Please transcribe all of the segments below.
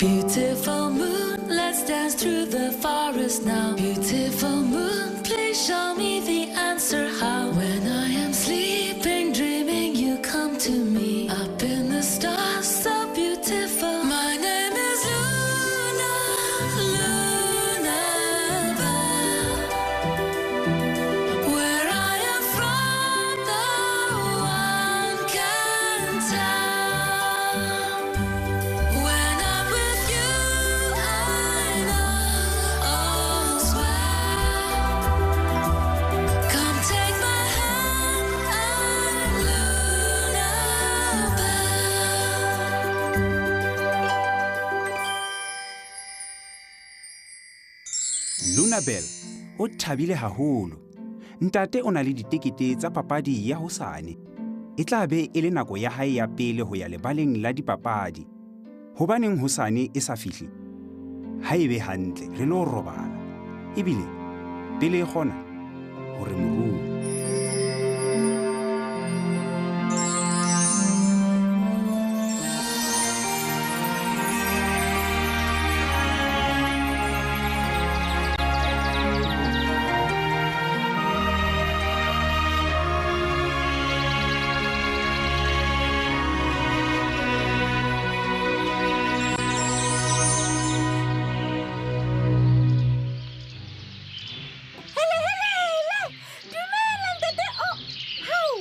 Beautiful moon, let's dance through the forest now. Beautiful moon, please show me the answer how. When I am sleeping, dreaming, you come to me. Up in the stars, so beautiful. My name is Luna, Luna Bell. Where I am from, no one can tell. When I'm with you, I know all's well. Come take my hand, I'm Luna Bell. Lunabel o thabile haholo. Ntate o na le ditekete tsa papadi ya hosane. E tla be e le nako ya hae ya pele ho ya lebaleng la dipapadi. Hobaneng hosane e sa fihle? Ha e be hantle, re lo robala. Ebile pele e kgona hore morung. Hele, hele, hele! Dumela ntate o. Hao!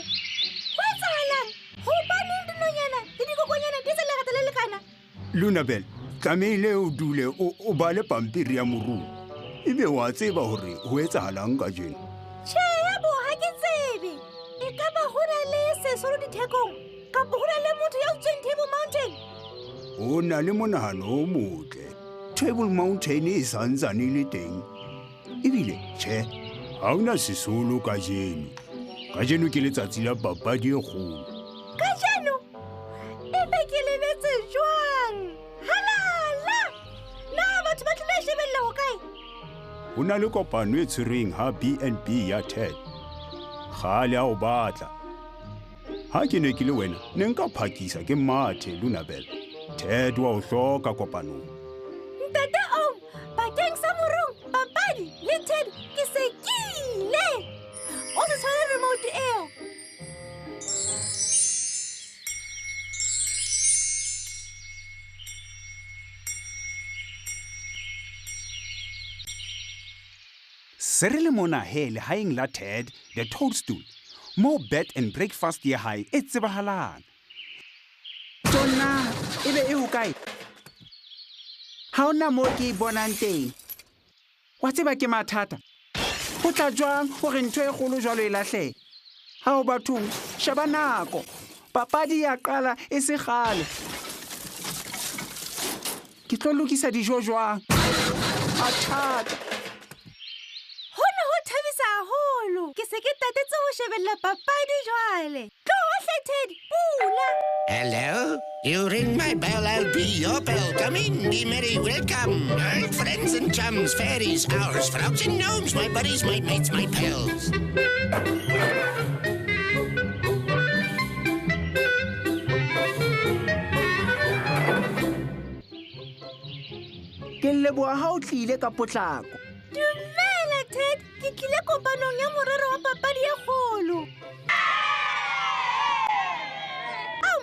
Ho etsahalang? Hobaneng dinonyana le dikokonyana di etsa lerata le lekana? Lunabel, tlamehile o dule o bale pampiri ya moruo. Ebe wa tseba hore ho etsahalang kajeno. Tjhe, bo ha ke tsebe. E ka ba ho na le sesolo dithekong kapa ho na le motho ya utsweng Table Mountain? O na le monahano o motle. Table Mountain e santsane e le teng. Ebile tjhe, ha hona sesolo kajeno. Kajeno ke letsatsi la papadi e kgolo. Kajeno? Ebe ke lebetse jwang? Halala! Na batho ba tlilo e shebella hokae? Ho na le kopano e tshwerweng ha B&B ya Ted. Kgale a o batla. Ha ke ne ke le wena, ne nka phakisa ke mathe Lunabel. Ted wa o hloka kopanong. Ntate Oom, bakeng sa morung, papadi le Ted ke se ke ile. O se tshware remote eo. Se re le mona he lehaeng la Ted, the Toadstool, mo bed and breakfast ya hae e tsebahalang. Tsona, ebe e hokae? Ha hona moo ke e bonang teng. Wa tseba ke mathata. Ho tla jwang hore ntho e kgolo jwalo e lahlehe? Hao bathong, sheba nako. Papadi ya qala e se kgale. Ke tlo lokisa dijo jwang? Mathata. Hona ho thabisa haholo. Ke se ke tatetse ho shebella papadi jwale. Tloho hle Ted, pula. Hello? You ring my bell, I'll be your bell. Come in, be merry, welcome. Old friends and chums, fairies, owls, frogs and gnomes, my buddies, my mates, my pals. Ke leboha ha o tlile ka potlako. Dumela Ted, ke tlile kopanong ya morero wa papadi e kgolo. Au!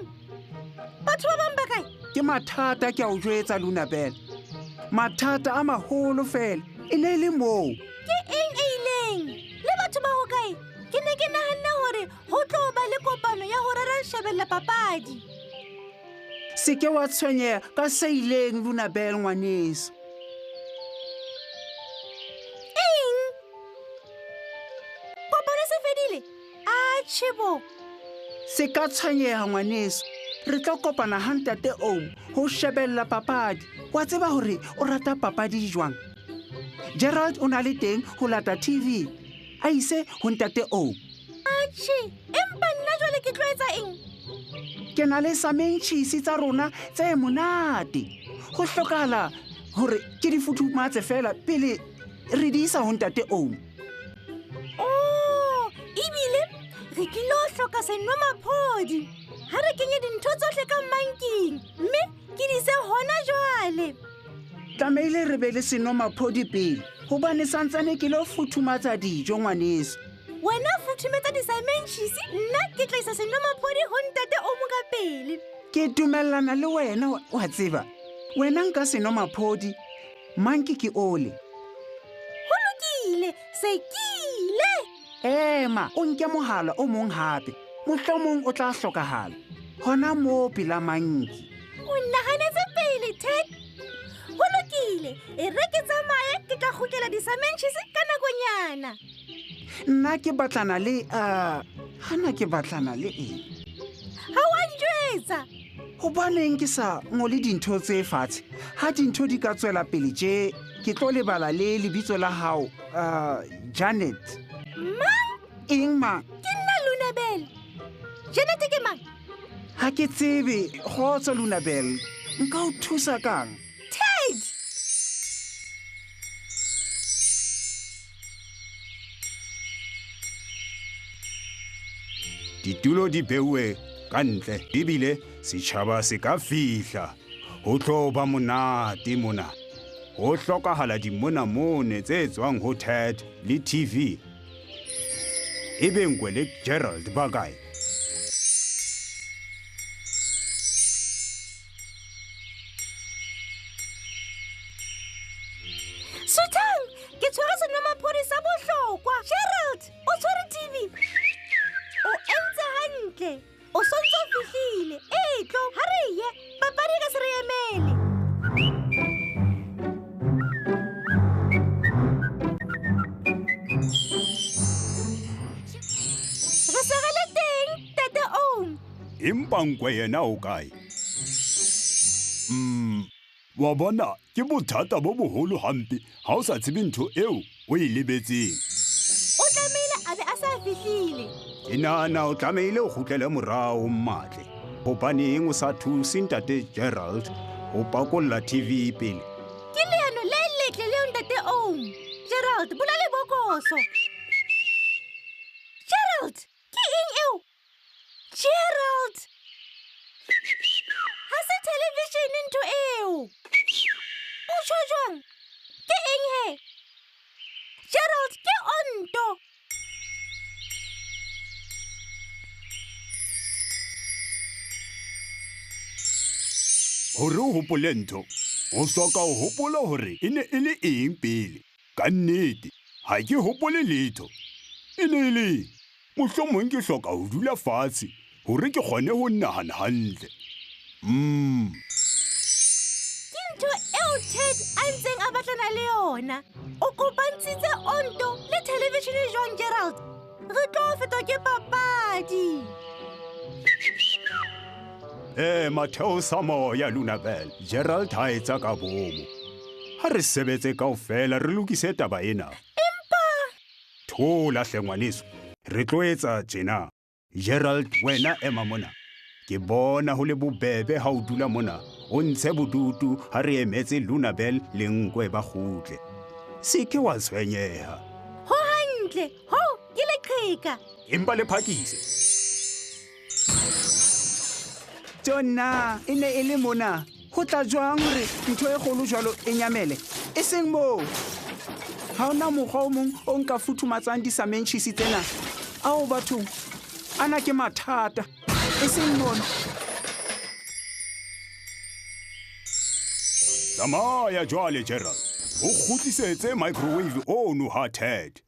Batho ba bang ba kae? Ke mathata ke a o jwetsa Lunabel. Mathata a maholo fela. E ne e le moo. Ke eng e ileng? Le batho ba hokae? Ke ne ke nahanne hore ho tlo ba le kopano ya ho rera shebella papadi. Se ke wa tshwenyeha ka se ileng Lunabel ngwaneso. Eng? Kopano e se fedile? Atjhe bo. Se ka tshwenyeha ngwaneso. Re tlo kopana ha ntate Oom ho shebella papadi. Wa tseba hore o rata papadi jwang? Gerald o na le teng ho lata TV. A ise ho ntate Oom. Atjhe, empa nna jwale ke tlo etsa eng? Ke na le samentjhisi tsa rona tse monate. Ho hlokahala hore ke di futhumatse fela pele re di isa ho ntate Oom. Oh, ebile re tlilo hloka senomaphodi. Ha re kenye dintho tsohle ka manking, mme ke di ise hona jwale. Tlamehile re be le senomaphodi pele, hobane santsane ke lo futhumatsa dijo ngwaneso. Wena o futhumetsa disamentšhisi, nna ke tla isa senomaphodi ho ntate o mo ka pele. Ke dumellana le wena, wa tseba. Wena nka senomaphodi, manki ke ole. Ho lokile, se ke ile. Ema, o nke mohala o mong hape. Mohlomong o tla hlokahala. Hona moo pela manki. O nnahanetse pele, Ted. Ho lokile, e re ke tsamaye, ke tla kgutlela disamentšhisi ka nakonyana. Nna ke batlana le hana ke batlana le eng? Ha wa njwetsa. Hobaneng ke sa ngole dintho tse fatshe? Ha dintho di ka tswela pele tje, ke tlo lebala le lebitso la hao, Janet. Mang? Eng mang? Ke nna Lunabel. Janet ke mang? Ha ke tsebe, kgotso Lunabel. Nka o thusa kang? Ted! Ditulo di beuwe ka ntle, ebile setjhaba se ka fihla. Ho tlo ba monate mona. Ho hlokahala dimonamone tse tswang ho Ted le TV. Ebe Nkwe le Gerald ba kae? Suthang, ke tshwere senomaphodi sa bohlokwa. Gerald, o tshwere TV. O entse hantle. O sontso o fihlile. E tlo, ha re ye. Papadi e ka se re emele. Re se re le teng, Ntate Oom. Empa Nkwe yena o kae? Wa bona, ke bothata bo boholo hampe ha o sa tsebe ntho eo o e lebetseng. O tlamehile a be a sa fihlile. Ke nahana o tlamehile o kgutlele morao, Mmatle. Hobaneng o sa thuse Ntate Gerald ho pakolla TV pele? Ke leano le letle leo, Ntate Oom. Gerald, bula lebokoso. Gerald, ke eng eo? Gerald! Ha se television ntho eo. O tjho jwang? Ke eng he? Gerald, ke onto. Hore o hopole ntho, o hloka ho hopola hore e ne e le eng pele. Ka nnete, ha ke hopole letho. E ne e le eng? Mohlomong ke hloka ho dula fatshe hore ke kgone ho nahana hantle. Ke ntho eo Ted a ntseng a batlana le yona. O kopantshitse onto le television jwang, Gerald? Re tlo fetwa ke papadi. Matheo sa moya, Lunabel. Gerald ha etsa ka bomo. Ha re sebetse kaofela re lokise taba ena. Empa thola hle ngwaneso. Re tlo etsa tjena. Gerald, wena ema mona. Ke bona ho le bobebe ha o dula mona. O ntshe bodutu ha re emetse Lunabel le Nkwe ba kgutle. Se ke wa tshwenyeha. Ho hantle, ho ke leqheka. Empa le phakise. Tsona e ne e le mona. Ho tla jwang hore ntho e kgolo jwalo e nyamele? E seng moo. Ha hona mokgwa o mong o nka futhumatsang disamentšhisi tsena. Ao bathong, ana ke mathata. E seng mona. Tsamaya jwale, Gerald. O kgutlisetse microwave ono ha Ted.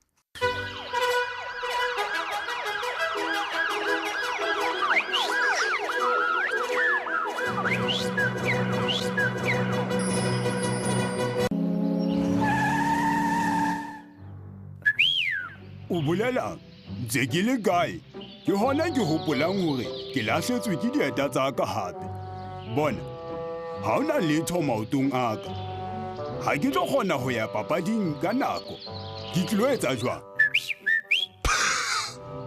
O bolela ntse ke le kae? Ke hona ke hopolang hore ke lahletswe ke dieta tsa ka hape. Bona, ha hona letho maotong a ka. Ha ke tlo kgona ho ya papading ka nako. Ke tlilo etsa jwang?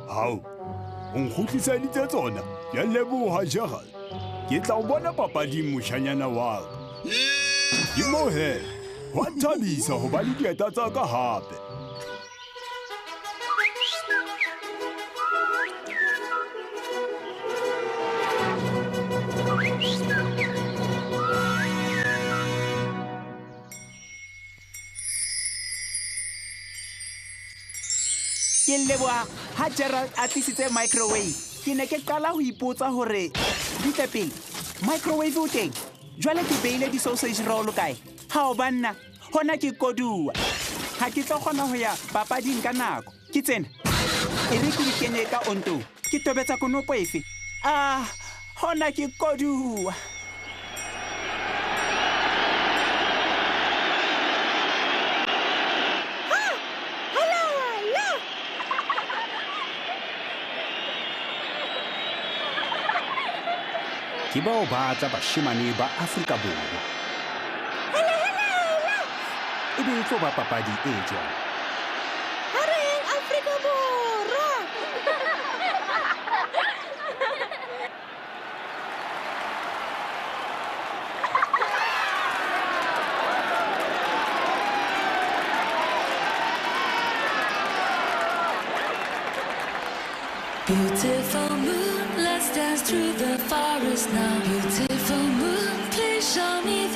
Hao, o nkgutliseditse tsona. Ke a leboha, Gerald. Ke tla o bona papading, moshanyana wa ka. Ke moo he, hwa nthabisa ho ba le dieta tsa ka hape. Ke leboha ha Gerald a tlisitse microwave. Ke ne ke qala ho ipotsa hore butle pele microwave o teng. Jwale ke beile di-sausage roll kae? Hao banna, hona ke koduwa. Ha ke tlo kgona ho ya papading ka nako. Ke tsena. E re ke di kenye ka ontong. Ke tobetsa konopo efe? Ah, hona ke koduwa. Halala! Ke bao ba tla bashemane ba Afrika Borwa. E be e tlo ba papadi e jwang? Ha re yeng Afrika Borwa. Beautiful moon, let's dance through the forest now. Beautiful moon, please show me